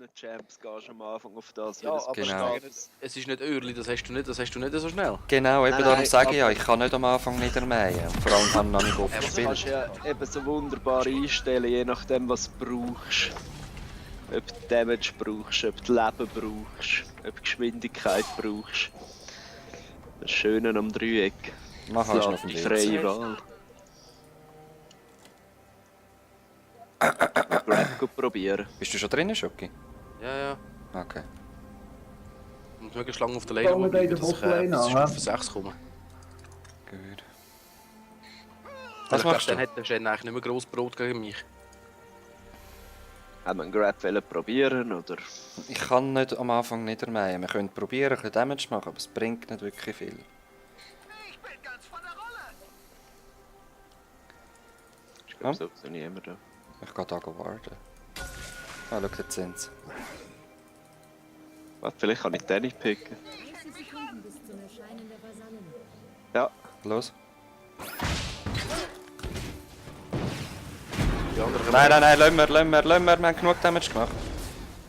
allen Champs gehst am Anfang auf das. Ja, weil es aber Genau. es ist nicht Early, das hast du nicht so schnell. Genau, eben Nein, darum nein, sage ich ja, aber- ich kann nicht am Anfang niedermähen. Und vor allem habe ich noch nicht oft Aber du gespielt. kannst ja eben so wunderbar einstellen, je nachdem was du brauchst. Ob du Damage brauchst, ob du Leben brauchst, ob du Geschwindigkeit brauchst. Das Schöne am Dreieck. Mach Es hast du noch lässt auf dem die WC. freie Wahl. Grab probieren. Bist du schon drin, Schoki? Ja. Okay. Und möglichst lange auf der Fangen Lane wir bleiben, in der dass ich Botlane bis an, Stufe hä? 6 komme. Gut. Was Was machst dann du? hätte er eigentlich nicht mehr gross Brot gegen mich. Haben wir einen Grab probieren oder? Ich kann nicht am Anfang niedermähen. Wir können probieren, ein bisschen Damage zu machen, aber es bringt nicht wirklich viel. Ich glaube sowieso niemand da. Ich gehe da warten. Ah, schau, jetzt sind sie. Warte, vielleicht kann ich den nicht picken. 30 Sekunden bis zum Erscheinen der Vasallen. Ja, Los. Die anderen Nein, lassen wir, wir haben genug Damage gemacht.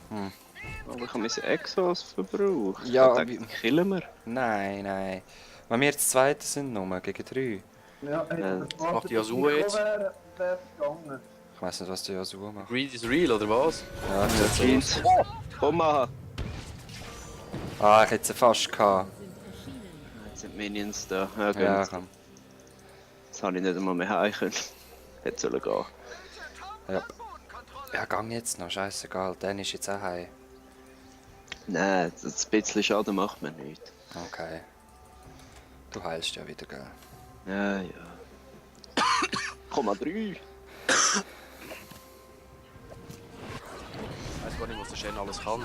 aber ich habe meine Exos verbraucht. Ja, ich dachte, die killen wir. Nein. Wenn wir jetzt Zweite sind, nur gegen 3. Ja, was macht die Yasuo jetzt? Wäre gegangen. Ich weiss nicht, was der Yasuo macht. Greed is real, oder was? Ja, jetzt Jetzt los. geht's. Komm mal. Ah, ich hätte sie fast gehabt. Jetzt sind Minions da. Ja, gehen Ja, jetzt. komm. Jetzt habe ich nicht einmal mehr heim können. Hätte sollen gehen. Ja. Ja, gang jetzt noch, scheißegal. Dann ist jetzt auch heim. Nein, das ein bisschen Schaden macht mir nicht. Okay. Du heilst ja wieder, gell? Ja. 3. Ich weiß gar nicht, was der Shen alles kann.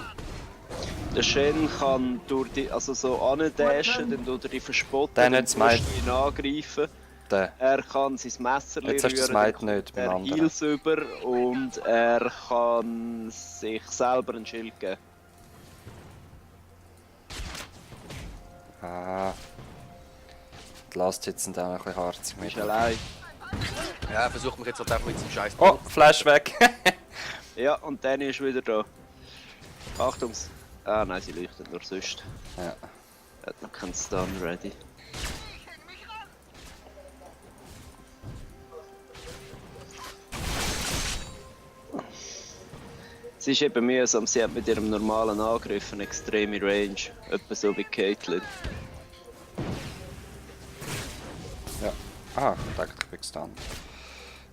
Der Shen kann durch die, also so andashen, dann tut er die verspotten, Dann dann nicht musst Smite. du ihn angreifen. Der. Er kann sein Messer Jetzt hast du das rühren, Smite dann nicht beim er anderen. Heals über und er kann sich selber ein Schild geben. Ah. Die Last Hits sind auch ein bisschen harzig Du bist mit. allein. Ja, versucht mich jetzt halt einfach mit seinem Scheiß. Oh, Flash weg! Ja, und dann ist wieder da. Achtung! Ah nein, sie leuchtet nur sonst. Ja. Er hat noch keinen Stun ready. Es ist eben mühsam, sie hat mit ihrem normalen Angriff eine extreme Range. Etwa so wie Caitlyn. Ja. Ah, ich dachte, ich bin gestunt.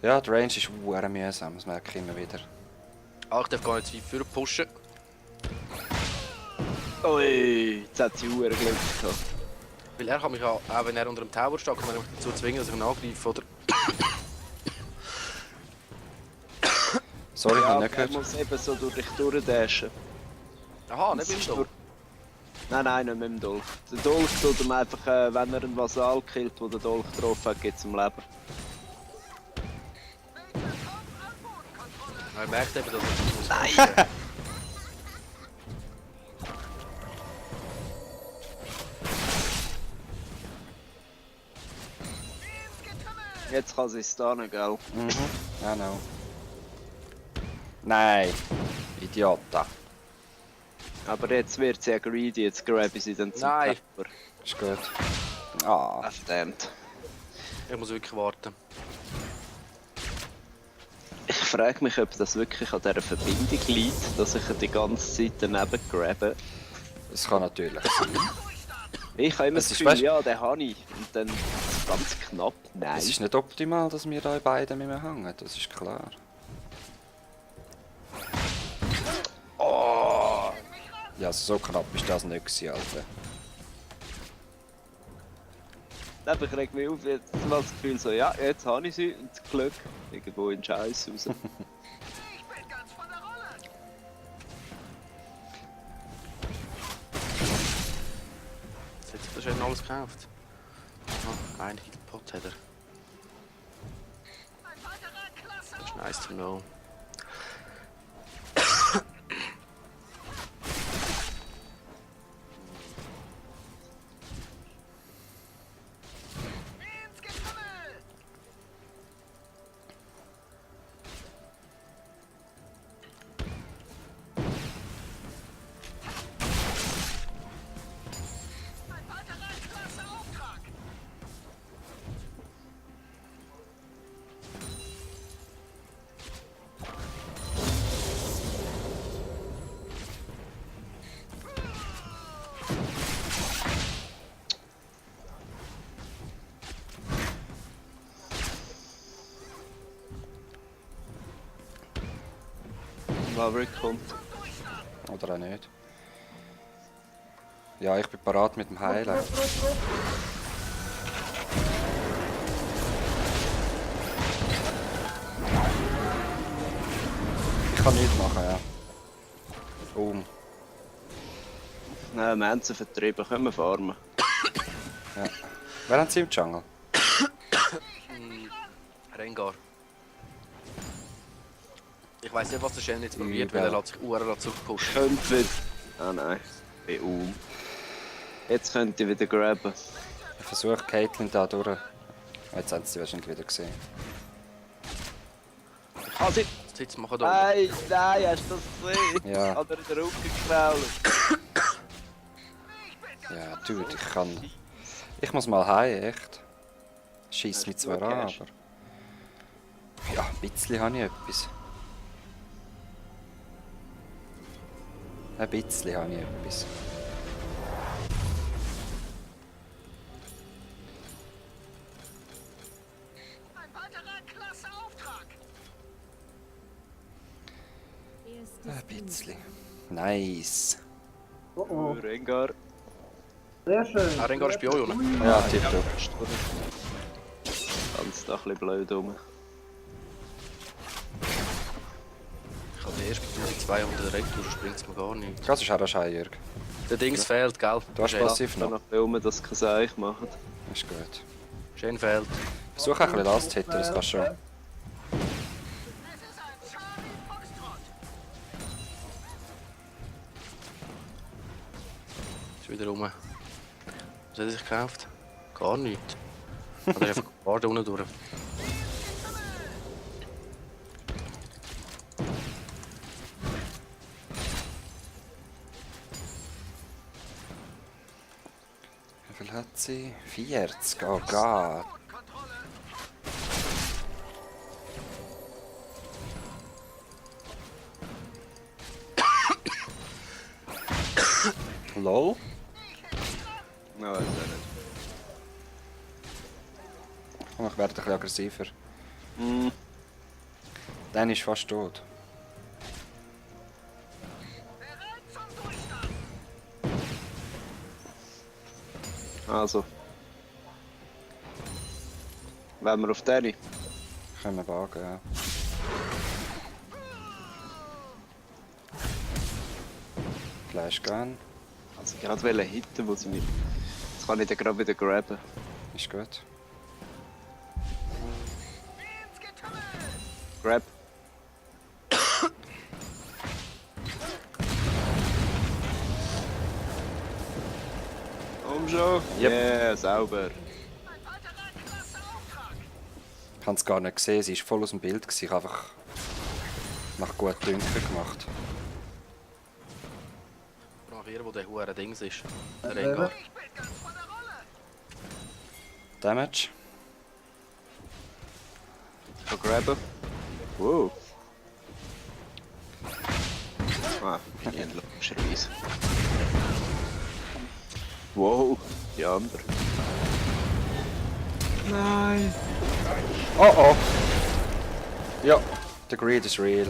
Ja, die Range ist sehr mühsam, das merke ich immer wieder. Ah, ich darf gar nicht zu weit für pushen. Ui, jetzt hat sie Glück gehabt. Weil er kann mich auch wenn er unter dem Tower steht, kann man mich dazu zwingen, dass ich ihn angreife, oder? Sorry, ich Ja, habe nicht er gehört. muss eben so durch dich durchdashen. Aha, nicht Das mit ist dem nur- Nein, nicht mit dem Dolch. Der Dolch tut ihm einfach, wenn er einen Vasall killt, der den Dolch getroffen hat, gibt es ihm Leben. Er merkt eben, dass er das muss. Jetzt kann sie es stunnen, gell? Mhm, genau. Nein, Idiota. Aber jetzt wird sie ja greedy, jetzt grab ich sie dann zum Nein. Pepper. Ist gut. Ah, Ah, verdammt. Ich muss wirklich warten. Ich frage mich, ob das wirklich an dieser Verbindung liegt, dass ich ihn die ganze Zeit daneben grabbe. das kann natürlich sein. Ich habe immer Es das ist, Gefühl, weißt- ja, den habe ich. Und dann ganz knapp, nein. Es ist nicht optimal, dass wir da in beiden mit mir hängen, das ist klar. Oh! Ja, also so knapp ist das nicht gewesen, Alter. Aber ich reg mich auf, jetzt habe ich das Gefühl so, ja, jetzt habe ich sie und das Glück irgendwo in den Scheiß raus. Jetzt hat sich der Shen alles gekauft. Aha, einen Hitpot hat er. Das ist nice to know. Maverick kommt. Oder auch nicht. Ja, ich bin parat mit dem Heilen. Ich kann nichts machen, ja. Nein, wir haben sie vertrieben, können wir farmen. Ja. Wer haben sie im Jungle? Rengar. Ich weiß nicht, was der Shen jetzt probiert, Übel. weil er hat sich Uhren zurückgepusht. Könnte wieder. Ah nein, bei Jetzt könnte ich wieder grabben. Ich versuche Caitlyn da durch. Jetzt haben sie sie wahrscheinlich wieder gesehen. Ich kann sie. Jetzt machen da. Nein, nein, hast du das gesehen? Ja. Hat er in den Rücken gekrault. Ja, dude, ich kann... Ich muss mal heim, echt. Schießt mich zwar an, aber... Ja, ein bisschen habe ich etwas. Ein bisschen habe ich etwas. Erstes Ein bisschen. Nice. Oh oh. Rengar. Sehr schön. Ah, Rengar ist bei euch, oder? Ja, tipptopp. Ganz da ein bisschen blöd rum. Ich habe erst bei 1200 direkt durch, springt es mir gar nicht. Das ist auch ein Schein, Jörg. Der Dings fehlt, gell? Du hast Shen- passiv Ich noch noch. ein bisschen rum, dass sie kein Seich machen. Ist gut. Shen fehlt. Versuch auch ein bisschen das zu hitten, das kannst du schon. Ist wieder rum. Was hat er sich gekauft? Gar nichts. Oder einfach gewartet unten durch. Wie viel hat sie? 40. Oh Gott. Lol. Nein, weiß ich nicht. Komm, ich werde ein bisschen aggressiver. Hm, Dann ist fast tot. also. Wenn wir auf den. Können wir wagen, ja. Fleisch gern. Also gerade wollte hitten, wo sie mich. Jetzt kann ich den gerade wieder grabben. Ist gut. Grab. Schon? Yep. Yeah, sauber. Ich habe es gar nicht gesehen, sie war voll aus dem Bild. Ich habe einfach nach gut Dünken gemacht. Nach hier, wo der hure Dings ist. Der Rengar. Damage. Ich kann grabben. Wow. Ah, bin ich logischerweise. Wow, die andere. Nein. Oh oh! Ja, der Greed ist real.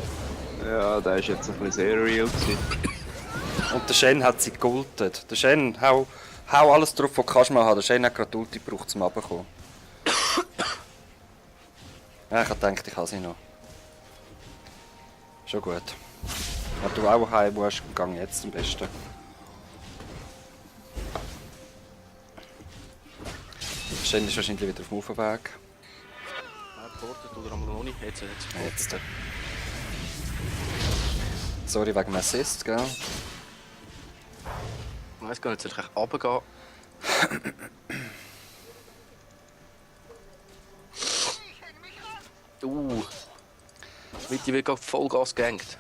Ja, der ist jetzt ein bisschen sehr real gewesen. Und der Shen hat sie gegultet. Der Shen, hau alles drauf, was du kannst machen. Der Shen hat gerade Ulti gebraucht, zum runterkommen. Ja, ich hab gedacht, ich habe sie noch. Schon gut. Wenn du auch heim musst, gang jetzt am besten. Der Shen ist wahrscheinlich wieder auf dem Aufweg. Portet oder am noch nicht. Jetzt. Jetzt. Sorry wegen dem Assist, gell? Ich weiss gar nicht, soll ich echt runtergehen? Witti wird gerade Vollgas gegankt.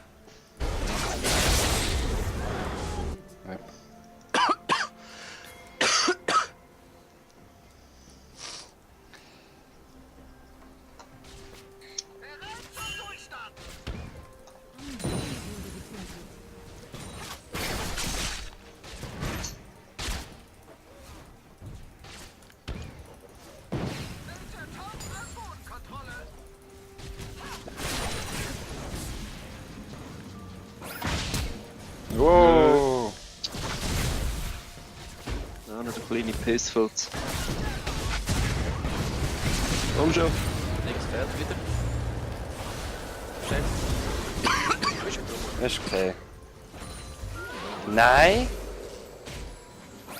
Ja. Wow! Ja, noch der kleine Pissfutz. Komm schon. Nichts fehlt wieder. Chef. Ist okay. Nein!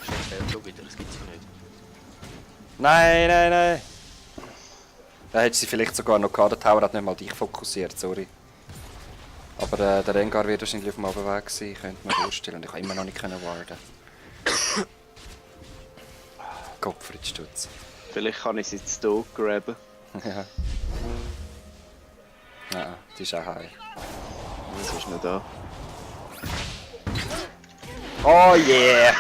Chef fehlt schon wieder, das gibt's ja nicht. Nein, nein, nein! Da hätte sie vielleicht sogar noch gehabt, der Tower hat nicht mal dich fokussiert, sorry. Aber der Rengar wird wahrscheinlich auf dem Abweg sein, könnte man vorstellen. Und ich kann immer noch nicht warten. Gottfried Stutz. Vielleicht kann ich sie jetzt hier graben. Ja. Ja, die ist auch high. Das ist noch da. Oh yeah!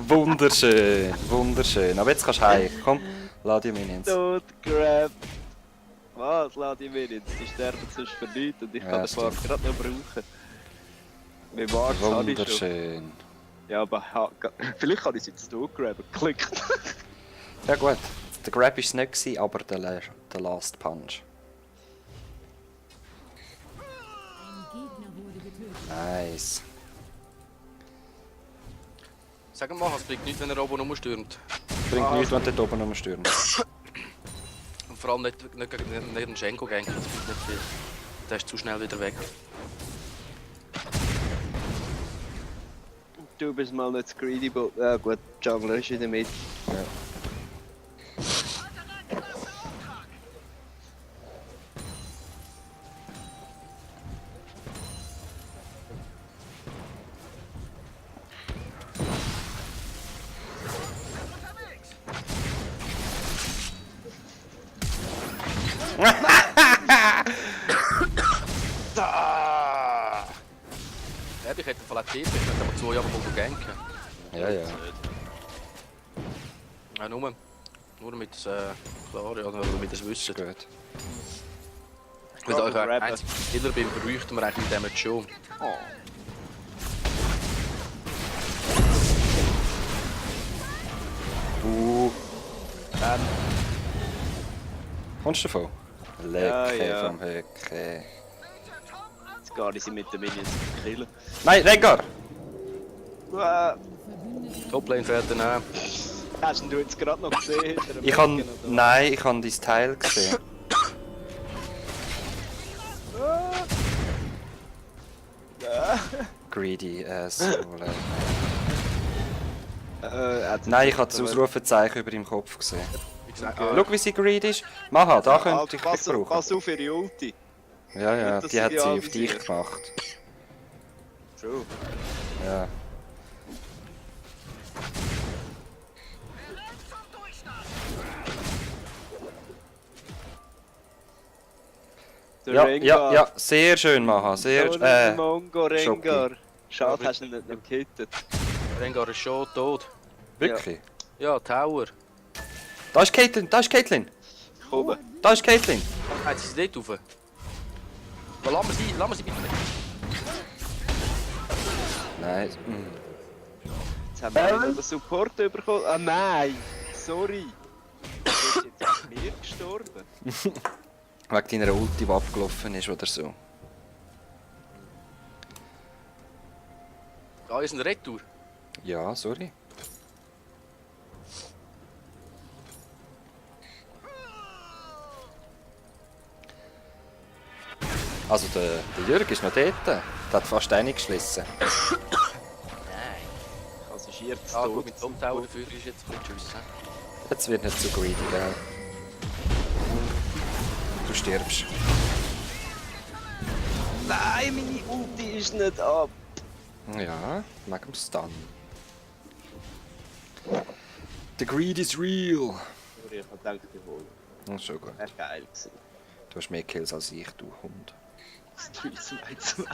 Wunderschön, wunderschön. Aber jetzt kannst du heim. Komm, lass die Minions. Tot grab. Was? Lass die mir jetzt. Die sterben sonst für nichts und ich Ja, kann den Farm stimmt. gerade noch brauchen. Wie war's? Habe ich schon. Wunderschön. Ja, aber vielleicht kann ich sie jetzt hier graben. Klick. Ja gut, der Grab war es nicht, gewesen, aber der Last Punch. Ein Gegner wurde getötet. Nice. Sag mal, es bringt nichts, wenn er oben rumstürmt. Bringt nichts, wenn du dort oben rumstürmst. Und vor allem nicht gegen den Schenko gehen, das bringt nicht viel. Der ist zu schnell wieder weg. Du bist mal nicht zu greedy, but ja gut, Jungler ist in der Mitte. Ja. Ja, ich hätte vielleicht TP, ich könnte aber 2 Jahre ganken. Ja, ja. Ja, nur mit klar, ja, nur mit das Wissen. Gut. Weil euch Rappen. einzigen Killer bin, bräuchten wir eigentlich mit dem jetzt schon. Kommst du davon? Lecke ja. vom Höcke. Jetzt gar nicht sie mit den Minions killen. Nein, Rengar! Toplane fährt dann auch. Hast du jetzt gerade noch gesehen? hinter dem Ich kann. Rücken, oder? Nein, ich habe dein Teil gesehen. Greedy Asshole. Nein, ich habe das Ausrufezeichen über deinem Kopf gesehen. Wie gesagt, Schau, wie sie greedy ist. Maha, da könnte ich dich pass brauchen. auf ihre Ulti. Ja, ja, Nicht, dass die hat sie sie die auf dich anvisiert. gemacht. True. Ja. Der Ja, Rengar. ja, ja, sehr schön, Maha. Sehr So ein Mongo Schocki. Rengar. Schade, Ja, hast du ihn nicht noch gehittet. Rengar ist schon tot. Wirklich? Ja, Tower. Da ist Caitlyn, da ist Caitlyn! Komm. Da ist Caitlyn! Jetzt ist sie dort rauf. Aber lassen wir sie bitte nicht. Nein. Jetzt haben wir einen Support bekommen. Ah nein! Sorry! Du bist jetzt an mir gestorben. Wegen deiner Ulti, die abgelaufen ist oder so. Da ist ein Retour. Ja, sorry. Also der Jürg ist noch dort. Der hat fast eingeschlissen. Also ist jetzt Ah, tot. gut, mit Top Tower dafür ist jetzt ein bisschen Tschüss. Jetzt wird nicht so greedy, gell? Du stirbst. Nein, meine Ulti ist nicht ab. Ja, wegen dem Stun. The greed is real. Sorry, ich hab gedacht, ich hole. Das ist schon gut. Wäre geil gewesen. Du hast mehr Kills als ich, du Hund. 3, 2, 2.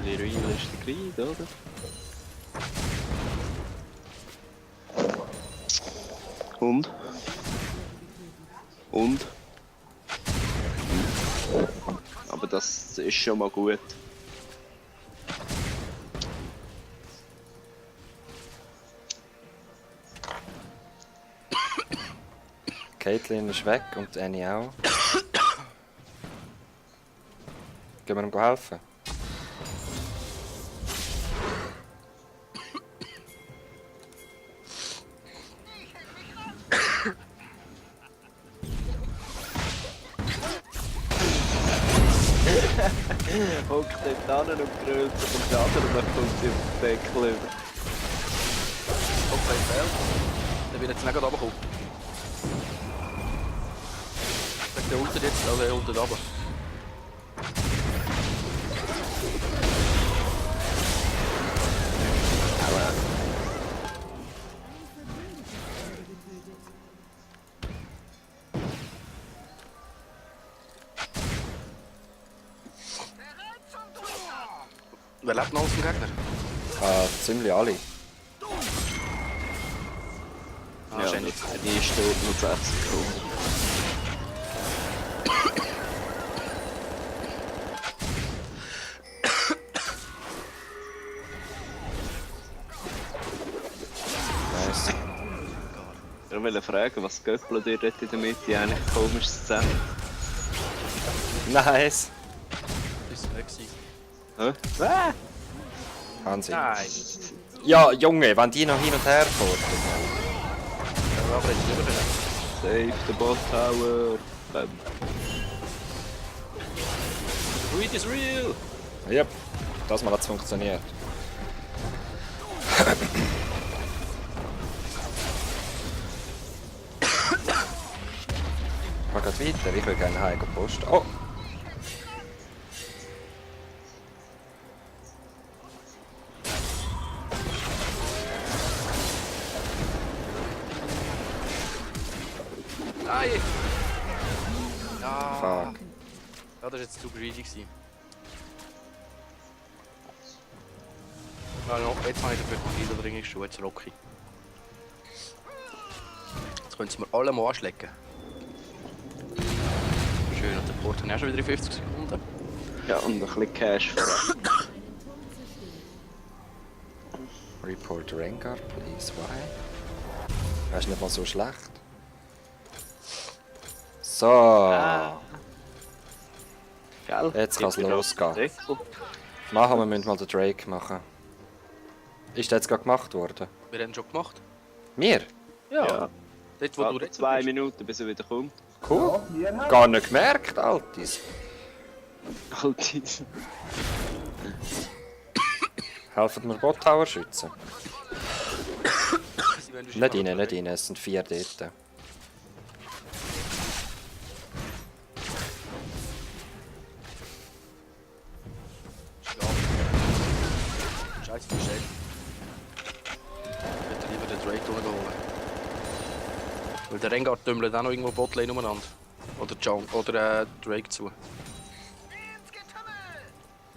Wie real ist der Greed, oder? Und? Und? Aber das ist schon mal gut. Caitlyn ist weg und Annie auch. Gehen wir ihm helfen? Hockt dort hin und grölt sich und der andere und dann kommt sie auf den Deckel über. Okay, fail. Der wird jetzt nicht gerade runterkommen. Der ultet jetzt, also er ultet runter. Wer lebt noch aus dem Gegner? Ziemlich alle. Ah, schön. Die ist tot, nur 6 Sekunden. Nice. Ich wollte fragen, was Göppel dir dort in der Mitte eigentlich komisch zusammen. Nice. Das war nicht. Hä? Ah! Wahnsinn. Nein. Ja, Junge, wenn die noch hin und her fahren. Der aber jetzt nicht mehr. Save the Bot Tower. Greed is real! Yep, das mal hat es funktioniert. Ich mache weiter, ich will gerne heim posten. Oh! Nein! Ja, Fuck. ja, das war jetzt zu greedy gewesen. Ja, no, jetzt habe ich dafür Heal oder irgendwie schon, jetzt Rocky. Jetzt können sie mir alle mal anschlecken. Schön, und der Port hat auch schon wieder in 50 Sekunden. Ja, und ein bisschen Cash voran. Report Rengar, please, why? Das ist nicht mal so schlecht. So. Gell? Jetzt kann's Gib mir losgehen. das Deckel. Machen wir müssen mal den Drake machen. Ist der jetzt gerade gemacht worden? Wir haben ihn schon gemacht. Wir? Ja. Dort, wo du Warte jetzt 2 bist. Minuten, bis er wieder kommt. Cool. Ja, wir haben. Gar nicht gemerkt, Altis. Altis. Helfen wir Bot Tower schützen? Sie wollen Nicht rein, nicht rein, es sind 4 dort. Scheiße, versteht. Ich hätte lieber den Drake holen. Weil der Rengar dümmelt auch noch irgendwo Botlane umeinander. Oder Jung, oder Drake zu.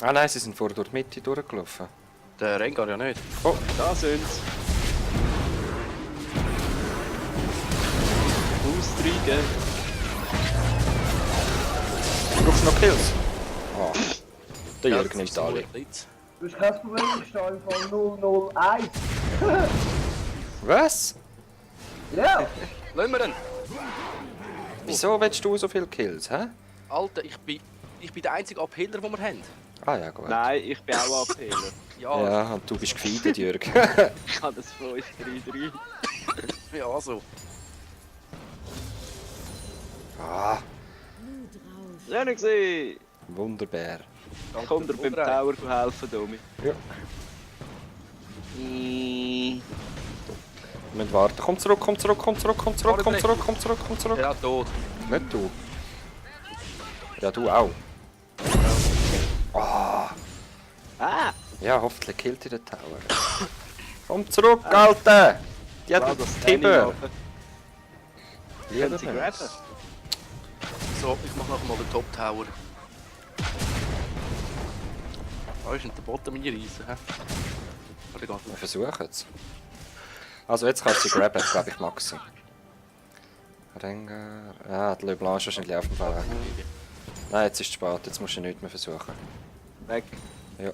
Ah nein, sie sind vorher durch die Mitte durchgelaufen. Der Rengar ja nicht. Oh, Da sind sie. Aussteigen. brauchst du noch Kills? Ah, der Ja, Jürgen das nimmt ist nur alle. ein Blitz. Das ist kein Problem, ich stehe im Fall 001. Was? Ja, Lassen wir ihn! Wieso willst du so viele Kills, hä? Alter, ich bin der einzige Abhiller, den wir haben. Ah ja, gut. Nein, ich bin auch Abhehler. Ja, Ja, und du bist gefeiert, Jürgen. Ich habe das 5-3-3. ja so. Ah, Schön gesehen. Wunderbär. Komm dir beim Tower helfen, Domi. Ja. Mm. Wir müssen warten. Komm zurück, komm zurück, komm zurück, komm zurück, komm zurück, komm zurück, komm zurück. Ja, tot. Nicht du. Ja, du auch. Ah. Ah! Ja, hoffentlich killt ihr den Tower. Komm zurück, Alter! Die hat Lass den das Tibber. Können sie graben? So, ich mach noch mal den Top Tower. Da ist nicht der Bottom einreißen, hä? Oder geht Wir nicht? versuchen es. Also jetzt kannst du sie graben, glaube ich, Maxi. Rengar. Ah, die Le Blanc ist wahrscheinlich auf dem Fall weg. Nein, jetzt ist es spät, jetzt musst du nichts mehr versuchen. Weg. Ja.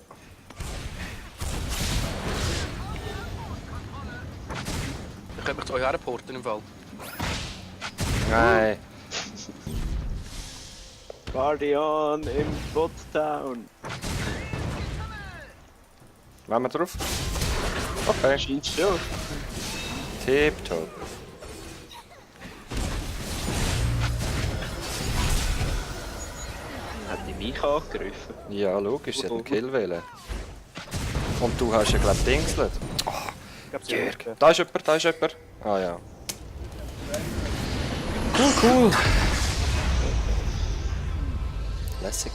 Ich könnte mich zu euch herporten im Fall. Nein. Party on im Bot-Town. Wollen wir drauf? Okay. Scheint schon. Tipptopp. Hat die mich angegriffen? Ja, logisch, sie hat einen Kill wählen. Und du hast ja, glaub ich, Dingselt. Jörg, da ist jemand, da ist jemand. Ah ja. Cool, cool. Lässig.